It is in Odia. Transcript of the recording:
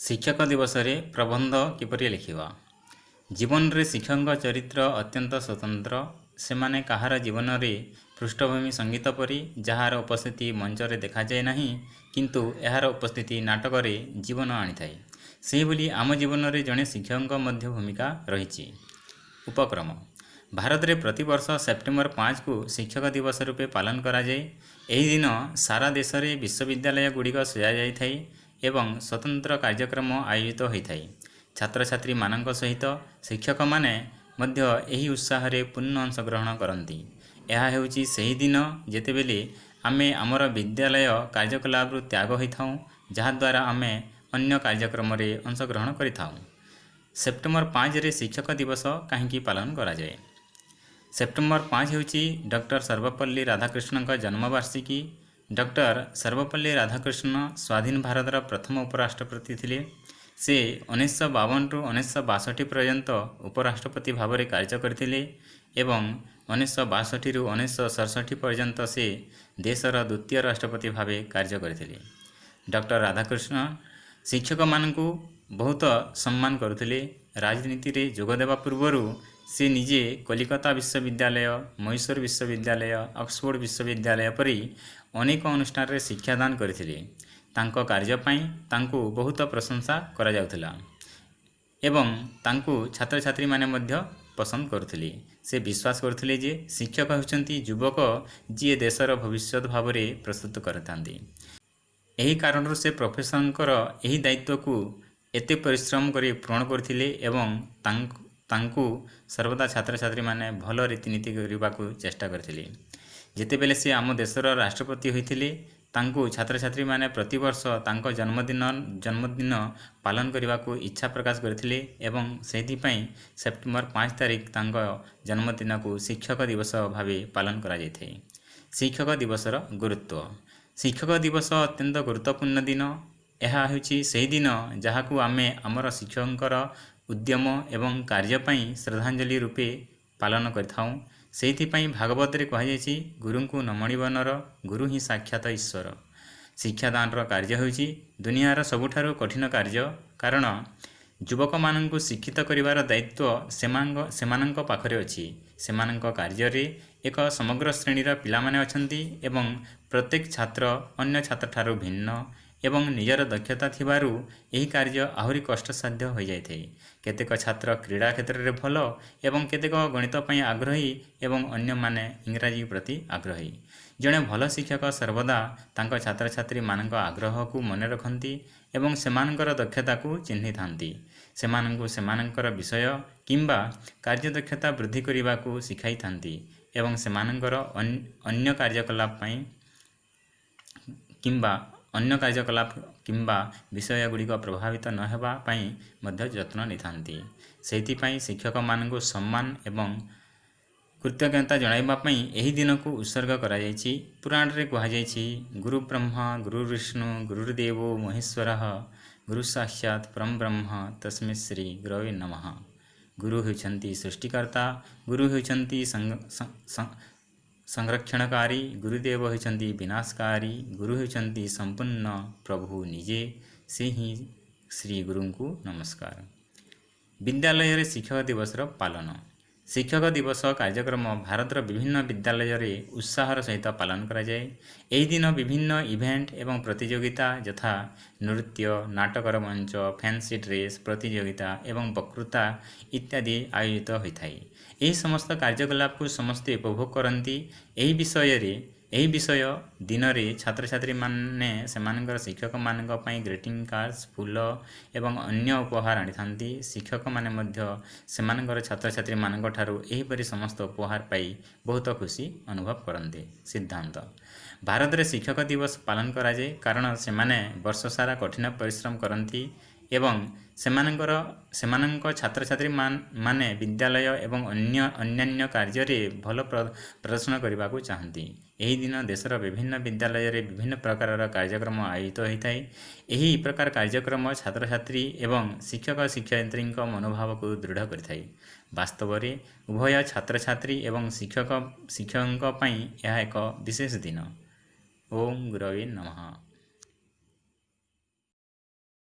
ଶିକ୍ଷକ ଦିବସରେ ପ୍ରବନ୍ଧ କିପରି ଲେଖିବା। ଜୀବନରେ ଶିକ୍ଷକଙ୍କ ଚରିତ୍ର ଅତ୍ୟନ୍ତ ସ୍ୱତନ୍ତ୍ର। ସେମାନେ କାହାର ଜୀବନରେ ପୃଷ୍ଠଭୂମି ସଙ୍ଗୀତ ପରି, ଯାହାର ଉପସ୍ଥିତି ମଞ୍ଚରେ ଦେଖାଯାଏ ନାହିଁ, କିନ୍ତୁ ଏହାର ଉପସ୍ଥିତି ନାଟକରେ ଜୀବନ ଆଣିଥାଏ। ସେହିଭଳି ଆମ ଜୀବନରେ ଜଣେ ଶିକ୍ଷକଙ୍କ ମଧ୍ୟ ଭୂମିକା ରହିଛି। ଉପକ୍ରମ। ଭାରତରେ ପ୍ରତିବର୍ଷ ସେପ୍ଟେମ୍ବର 5କୁ ଶିକ୍ଷକ ଦିବସ ରୂପେ ପାଳନ କରାଯାଏ। ଏହି ଦିନ ସାରା ଦେଶରେ ବିଶ୍ୱବିଦ୍ୟାଳୟ ଗୁଡ଼ିକ ସଜାଯାଇଥାଏ ଏବଂ ସ୍ୱତନ୍ତ୍ର କାର୍ଯ୍ୟକ୍ରମ ଆୟୋଜିତ ହୋଇଥାଏ। ଛାତ୍ରଛାତ୍ରୀମାନଙ୍କ ସହିତ ଶିକ୍ଷକମାନେ ମଧ୍ୟ ଏହି ଉତ୍ସାହରେ ପୂର୍ଣ୍ଣ ଅଂଶଗ୍ରହଣ କରନ୍ତି। ଏହା ହେଉଛି ସେହି ଦିନ ଯେତେବେଳେ ଆମେ ଆମର ବିଦ୍ୟାଳୟ କାର୍ଯ୍ୟକଳାପରୁ ତ୍ୟାଗ ହୋଇଥାଉ, ଯାହାଦ୍ୱାରା ଆମେ ଅନ୍ୟ କାର୍ଯ୍ୟକ୍ରମରେ ଅଂଶଗ୍ରହଣ କରିଥାଉ। ସେପ୍ଟେମ୍ବର 5ରେ ଶିକ୍ଷକ ଦିବସ କାହିଁକି ପାଳନ କରାଯାଏ? ସେପ୍ଟେମ୍ବର 5 ହେଉଛି ଡକ୍ଟର ସର୍ବପଲ୍ଲୀ ରାଧାକୃଷ୍ଣଙ୍କ ଜନ୍ମବାର୍ଷିକୀ। ଡକ୍ଟର ସର୍ବପଲ୍ଲୀ ରାଧାକୃଷ୍ଣ ସ୍ୱାଧୀନ ଭାରତର ପ୍ରଥମ ଉପରାଷ୍ଟ୍ରପତି ଥିଲେ। ସେ 1952ରୁ 1962 ପର୍ଯ୍ୟନ୍ତ ଉପରାଷ୍ଟ୍ରପତି ଭାବରେ କାର୍ଯ୍ୟ କରିଥିଲେ ଏବଂ 1962ରୁ 1967 ପର୍ଯ୍ୟନ୍ତ ସେ ଦେଶର ଦ୍ୱିତୀୟ ରାଷ୍ଟ୍ରପତି ଭାବେ କାର୍ଯ୍ୟ କରିଥିଲେ। ଡକ୍ଟର ରାଧାକୃଷ୍ଣ ଶିକ୍ଷକମାନଙ୍କୁ ବହୁତ ସମ୍ମାନ କରୁଥିଲେ। ରାଜନୀତିରେ ଯୋଗ ଦେବା ପୂର୍ବରୁ ସେ ନିଜେ କଲିକତା ବିଶ୍ୱବିଦ୍ୟାଳୟ, ମହୀଶୂର ବିଶ୍ୱବିଦ୍ୟାଳୟ, ଅକ୍ସଫୋର୍ଡ଼ ବିଶ୍ୱବିଦ୍ୟାଳୟ ପରି ଅନେକ ଅନୁଷ୍ଠାନରେ ଶିକ୍ଷାଦାନ କରିଥିଲେ। ତାଙ୍କ କାର୍ଯ୍ୟ ପାଇଁ ତାଙ୍କୁ ବହୁତ ପ୍ରଶଂସା କରାଯାଉଥିଲା ଏବଂ ତାଙ୍କୁ ଛାତ୍ରଛାତ୍ରୀମାନେ ମଧ୍ୟ ପସନ୍ଦ କରୁଥିଲେ। ସେ ବିଶ୍ୱାସ କରୁଥିଲେ ଯେ ଶିକ୍ଷକ ହେଉଛନ୍ତି ଯୁବକ ଯିଏ ଦେଶର ଭବିଷ୍ୟତ ଭାବରେ ପ୍ରସ୍ତୁତ କରିଥାନ୍ତି। ଏହି କାରଣରୁ ସେ ପ୍ରଫେସରଙ୍କର ଏହି ଦାୟିତ୍ୱକୁ ଏତେ ପରିଶ୍ରମ କରି ପୂରଣ କରିଥିଲେ ଏବଂ ତାଙ୍କୁ ସର୍ବଦା ଛାତ୍ରଛାତ୍ରୀମାନେ ଭଲ ରୀତିନୀତି କରିବାକୁ ଚେଷ୍ଟା କରିଥିଲେ। ଯେତେବେଳେ ସେ ଆମ ଦେଶର ରାଷ୍ଟ୍ରପତି ହୋଇଥିଲେ, ତାଙ୍କୁ ଛାତ୍ରଛାତ୍ରୀମାନେ ପ୍ରତିବର୍ଷ ତାଙ୍କ ଜନ୍ମଦିନ ପାଳନ କରିବାକୁ ଇଚ୍ଛା ପ୍ରକାଶ କରିଥିଲେ ଏବଂ ସେଇଥିପାଇଁ ସେପ୍ଟେମ୍ବର 5 ତାରିଖ ତାଙ୍କ ଜନ୍ମଦିନକୁ ଶିକ୍ଷକ ଦିବସ ଭାବେ ପାଳନ କରାଯାଇଥାଏ। ଶିକ୍ଷକ ଦିବସର ଗୁରୁତ୍ୱ। ଶିକ୍ଷକ ଦିବସ ଅତ୍ୟନ୍ତ ଗୁରୁତ୍ୱପୂର୍ଣ୍ଣ ଦିନ। ଏହା ହେଉଛି ସେହି ଦିନ ଯାହାକୁ ଆମେ ଆମର ଶିକ୍ଷକଙ୍କର ଉଦ୍ୟମ ଏବଂ କାର୍ଯ୍ୟ ପାଇଁ ଶ୍ରଦ୍ଧାଞ୍ଜଳି ରୂପେ ପାଳନ କରିଥାଉ। ସେଇଥିପାଇଁ ଭାଗବତରେ କୁହାଯାଇଛି, ଗୁରୁଙ୍କୁ ନ ମଣିବ ନର, ଗୁରୁ ହିଁ ସାକ୍ଷାତ ଈଶ୍ୱର। ଶିକ୍ଷାଦାନର କାର୍ଯ୍ୟ ହେଉଛି ଦୁନିଆର ସବୁଠାରୁ କଠିନ କାର୍ଯ୍ୟ, କାରଣ ଯୁବକମାନଙ୍କୁ ଶିକ୍ଷିତ କରିବାର ଦାୟିତ୍ୱ ସେମାନଙ୍କ ପାଖରେ ଅଛି। ସେମାନଙ୍କ କାର୍ଯ୍ୟରେ ଏକ ସମଗ୍ର ଶ୍ରେଣୀର ପିଲାମାନେ ଅଛନ୍ତି ଏବଂ ପ୍ରତ୍ୟେକ ଛାତ୍ର ଅନ୍ୟ ଛାତ୍ରଠାରୁ ଭିନ୍ନ ଏବଂ ନିଜର ଦକ୍ଷତା ଥିବାରୁ ଏହି କାର୍ଯ୍ୟ ଆହୁରି କଷ୍ଟସାଧ୍ୟ ହୋଇଯାଇଥାଏ। କେତେକ ଛାତ୍ର କ୍ରୀଡ଼ା କ୍ଷେତ୍ରରେ ଭଲ ଏବଂ କେତେକ ଗଣିତ ପାଇଁ ଆଗ୍ରହୀ ଏବଂ ଅନ୍ୟମାନେ ଇଂରାଜୀ ପ୍ରତି ଆଗ୍ରହୀ। ଜଣେ ଭଲ ଶିକ୍ଷକ ସର୍ବଦା ତାଙ୍କ ଛାତ୍ରଛାତ୍ରୀମାନଙ୍କ ଆଗ୍ରହକୁ ମନେ ରଖନ୍ତି ଏବଂ ସେମାନଙ୍କର ଦକ୍ଷତାକୁ ଚିହ୍ନିଥାନ୍ତି। ସେମାନଙ୍କୁ ସେମାନଙ୍କର ବିଷୟ କିମ୍ବା କାର୍ଯ୍ୟଦକ୍ଷତା ବୃଦ୍ଧି କରିବାକୁ ଶିଖାଇଥାନ୍ତି ଏବଂ ସେମାନଙ୍କର ଅନ୍ୟ କାର୍ଯ୍ୟକଳାପ ପାଇଁ କିମ୍ବା ଅନ୍ୟ କାର୍ଯ୍ୟକଳାପ କିମ୍ବା ବିଷୟ ଗୁଡ଼ିକ ପ୍ରଭାବିତ ନ ହେବା ପାଇଁ ମଧ୍ୟ ଯତ୍ନ ନେଇଥାନ୍ତି। ସେଇଥିପାଇଁ ଶିକ୍ଷକମାନଙ୍କୁ ସମ୍ମାନ ଏବଂ କୃତଜ୍ଞତା ଜଣାଇବା ପାଇଁ ଏହି ଦିନକୁ ଉତ୍ସର୍ଗ କରାଯାଇଛି। ପୁରାଣରେ କୁହାଯାଇଛି, ଗୁରୁ ବ୍ରହ୍ମା ଗୁରୁ ବିଷ୍ଣୁ ଗୁରୁଦେବୋ ମହେଶ୍ୱର, ଗୁରୁ ସାକ୍ଷାତ ପରମ ବ୍ରହ୍ମ ତସ୍ମୈ ଶ୍ରୀ ଗୁରବେ ନମଃ। ଗୁରୁ ହେଉଛନ୍ତି ସୃଷ୍ଟିକର୍ତ୍ତା, ଗୁରୁ ହେଉଛନ୍ତି ସଂରକ୍ଷଣକାରୀ, ଗୁରୁଦେବ ହେଉଛନ୍ତି ବିନାଶକାରୀ, ଗୁରୁ ହେଉଛନ୍ତି ସମ୍ପୂର୍ଣ୍ଣ ପ୍ରଭୁ ନିଜେ। ସେ ହିଁ ଶ୍ରୀ ଗୁରୁଙ୍କୁ ନମସ୍କାର। ବିଦ୍ୟାଳୟରେ ଶିକ୍ଷକ ଦିବସର ପାଳନ। ଶିକ୍ଷକ ଦିବସ କାର୍ଯ୍ୟକ୍ରମ ଭାରତର ବିଭିନ୍ନ ବିଦ୍ୟାଳୟରେ ଉତ୍ସାହର ସହିତ ପାଳନ କରାଯାଏ। ଏହି ଦିନ ବିଭିନ୍ନ ଇଭେଣ୍ଟ ଏବଂ ପ୍ରତିଯୋଗିତା ଯଥା ନୃତ୍ୟ, ନାଟକର ମଞ୍ଚ, ଫ୍ୟାନ୍ସି ଡ୍ରେସ୍ ପ୍ରତିଯୋଗିତା ଏବଂ ବକ୍ତୃତା ଇତ୍ୟାଦି ଆୟୋଜିତ ହୋଇଥାଏ। ଏହି ସମସ୍ତ କାର୍ଯ୍ୟକଳାପକୁ ସମସ୍ତେ ଉପଭୋଗ କରନ୍ତି। ଏହି ବିଷୟ ଦିନରେ ଛାତ୍ରଛାତ୍ରୀମାନେ ସେମାନଙ୍କର ଶିକ୍ଷକମାନଙ୍କ ପାଇଁ ଗ୍ରିଟିଂ କାର୍ଡ଼ସ୍, ଫୁଲ ଏବଂ ଅନ୍ୟ ଉପହାର ଆଣିଥାନ୍ତି। ଶିକ୍ଷକମାନେ ମଧ୍ୟ ସେମାନଙ୍କର ଛାତ୍ରଛାତ୍ରୀମାନଙ୍କ ଠାରୁ ଏହିପରି ସମସ୍ତ ଉପହାର ପାଇ ବହୁତ ଖୁସି ଅନୁଭବ କରନ୍ତି। ସିଦ୍ଧାନ୍ତ। ଭାରତରେ ଶିକ୍ଷକ ଦିବସ ପାଳନ କରାଯାଏ କାରଣ ସେମାନେ ବର୍ଷ ସାରା କଠିନ ପରିଶ୍ରମ କରନ୍ତି ଏବଂ ସେମାନଙ୍କ ଛାତ୍ରଛାତ୍ରୀ ମାନେ ବିଦ୍ୟାଳୟ ଏବଂ ଅନ୍ୟାନ୍ୟ କାର୍ଯ୍ୟରେ ଭଲ ପ୍ରଦର୍ଶନ କରିବାକୁ ଚାହାନ୍ତି। ଏହି ଦିନ ଦେଶର ବିଭିନ୍ନ ବିଦ୍ୟାଳୟରେ ବିଭିନ୍ନ ପ୍ରକାରର କାର୍ଯ୍ୟକ୍ରମ ଆୟୋଜିତ ହୋଇଥାଏ। ଏହି ପ୍ରକାର କାର୍ଯ୍ୟକ୍ରମ ଛାତ୍ରଛାତ୍ରୀ ଏବଂ ଶିକ୍ଷକ ଶିକ୍ଷୟିତ୍ରୀଙ୍କ ମନୋଭାବକୁ ଦୃଢ଼ କରିଥାଏ। ବାସ୍ତବରେ ଉଭୟ ଛାତ୍ରଛାତ୍ରୀ ଏବଂ ଶିକ୍ଷକଙ୍କ ପାଇଁ ଏହା ଏକ ବିଶେଷ ଦିନ। ଓଁ ଗୁରବେ ନମଃ।